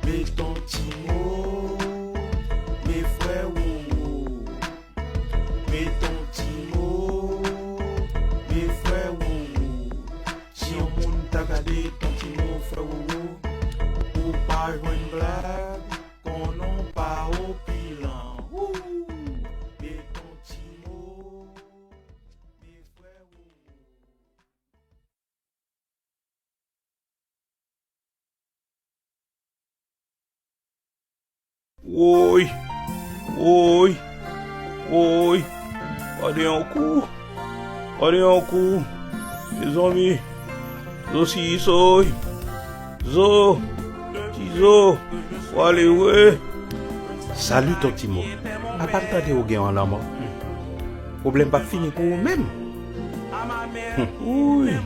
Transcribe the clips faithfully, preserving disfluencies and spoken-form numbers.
Meton ti mo, men frè Wowo. Meton ti mo, men frè Wowo. Si yon moun ta gade ton ti mo, frè Wowo, ou pa jwenn blag, konnen w pa opilan. Wou! Meton ti mo, men frè Wowo. Woy, woy, woy. Gade yon kou, gade yon kou. Mezanmi, Zo si soy, Zo, Ti Zo, w ale vre. Salut ton ti mo. Apa m tande ou gen yon lanmò? Pwoblèm p ap fini pou ou menm. Wouy,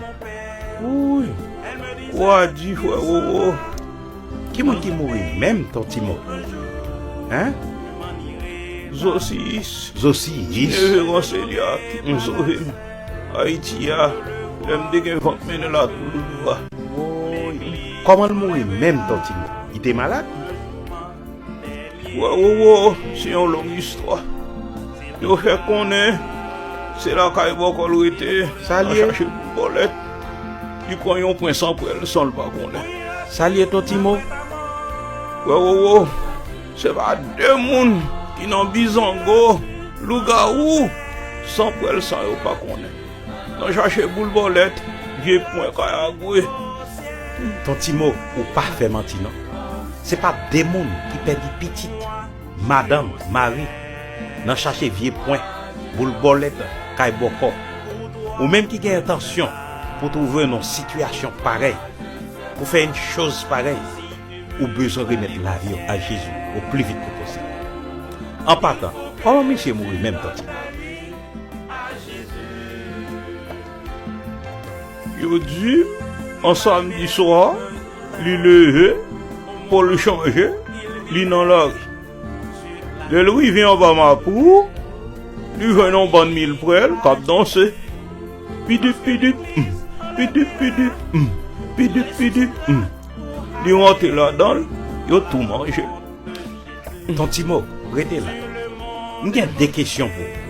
wouy. Ou a di, frè Wowo. Ki moun ki mouri menm, ton ti mo? Hein? Zosiyis. Zosiyis. Ti neve Ranseli a ki te sove m Ayiti a, lè m te gen vant mennen latou doudou a. Woy. Kòman l mouri menm, ton ti mo? Li te malad? Frè Wowo, se yon long istwa. Yo fè konnen se lakay bòkò l rete, nan chache boul bòlèt. Li pran yon pwen san prèl san l pa konnen. Sa l ye, ton ti mo? Frè Wowo, se pa de moun ki nan bizango, lougawou, san prèl san yo pa konnen. Nan chache boul bòlèt, vye pwen kay Agwe. Ton ti mo, ou pa fè manti non. Se pa de moun ki pèdi pitit, madanm, mari, nan chache vye pwen, boul bòlèt, kay bòkò. Ou menm ki gen entansyon pou twouve w nan yon sitiyasyon parèy, pou fè yon choz parèy, ou bezwen remèt lavi w a Jezi o pli vit ke posib. An patan, kòman misye mouri menm, ton ti mo? Yo di, yon samdi swa, li leve, po l chanje, li nan lari. Lè l rive anba mapou, li jwenn yon bann mil prèl k ap danse. Pidip, pidip, hmm. Pidip, pidip, hmm. Pidip, pidip, hmm. Li rantre ladan l, yo tou manje l. Ton ti mo, rete la. M gen de kesyon pou ou.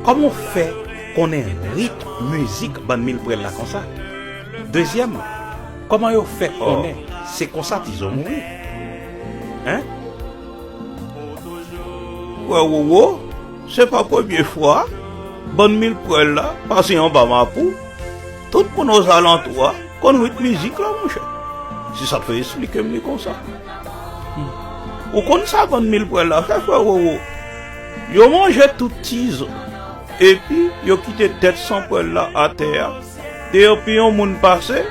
Kòman w fè konnen ritm mizik bann mil prèl la konsa? Dezyèmman, kòman yo fè konnen se konsa Ti Zo mouri? Hein? Frè Wowo, se pa premye fwa bann mil prèl la pase anba mapou. Tout moun ozalantou a konn ritm mizik la, monchè. Se sa k fè yo esplike m li konsa. Ou konn sa bann mil prèl la fè, frè Wowo? Yo manje tout Ti Zo. Epi, yo kite tèt san prèl la atè a. Depi yon moun pase,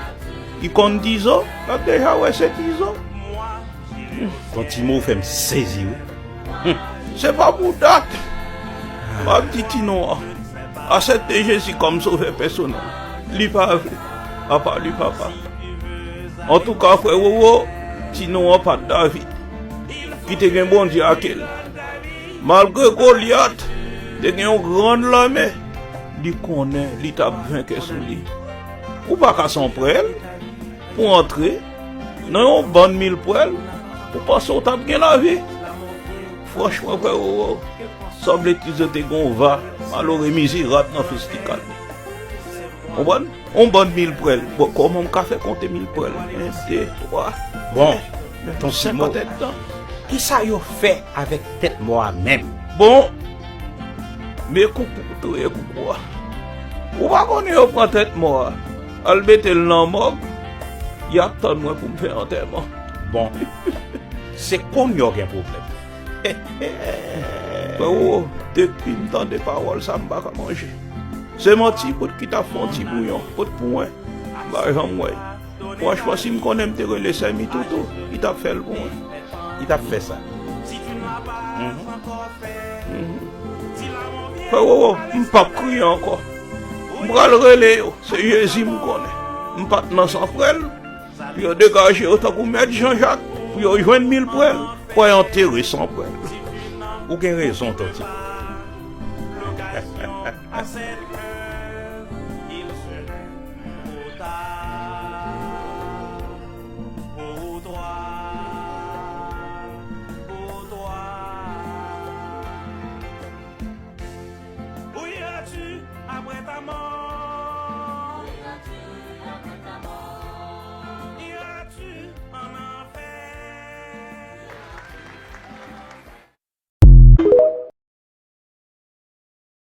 ki konn Ti Zo, l ap deja wè se Ti Zo. Ton ti mo fè m sezi, wi. Se pa pou dat m ap di ti non an asèpte Jezi kòm sovè pèsonèl. Li pa vle. Apa li, papa. Antouka, frè Wowo, ti non an pa t David, ki te gen Bondye ak l. Malgre Golyat te gen yon grann lame, li konnen li t ap venke sou li. Ou pa ka san prèl pou antre nan yon bann mil prèl, ou panse w t ap gen lavi? Franchman, frè Wowo, sanble Ti Zo te gen yon va malere mizerab nan festikal. Konprann? On bann mil prèl. Bon, kòman m ka fè konte mil prèl? En, de, twa. Bon, ton ti mo. Senkant èdtan. Kisa yo fè avèk tèt mò a menm? Bon, men koukou touye koukou a. Ou pa konnen yo pran tèt mò a, al mete l nan mòg, y ap tann mwen pou m fè antèman. Bon, se kounye a w gen pwoblèm. Frèwo, depi m tande pawòl sa, m pa ka manje. Se manti, bout ki t ap fè yon ti bouyon, bout pou mwen, m pa janm wè l. Franchman, si m konnen m te rele sè Mitoutou, li t ap fè l pou mwen. Li t ap fè sa. Mhm. Mhm. Frèwo, m p ap kriye ankò. M pral rele yo, se Jezi m konnen. M pa t nan san frè l. Pou yo degaje yo tankou mèt Janjak, pou yo jwenn mil prèl, pou yo antere san prèl. Ou gen rezon, Tòti.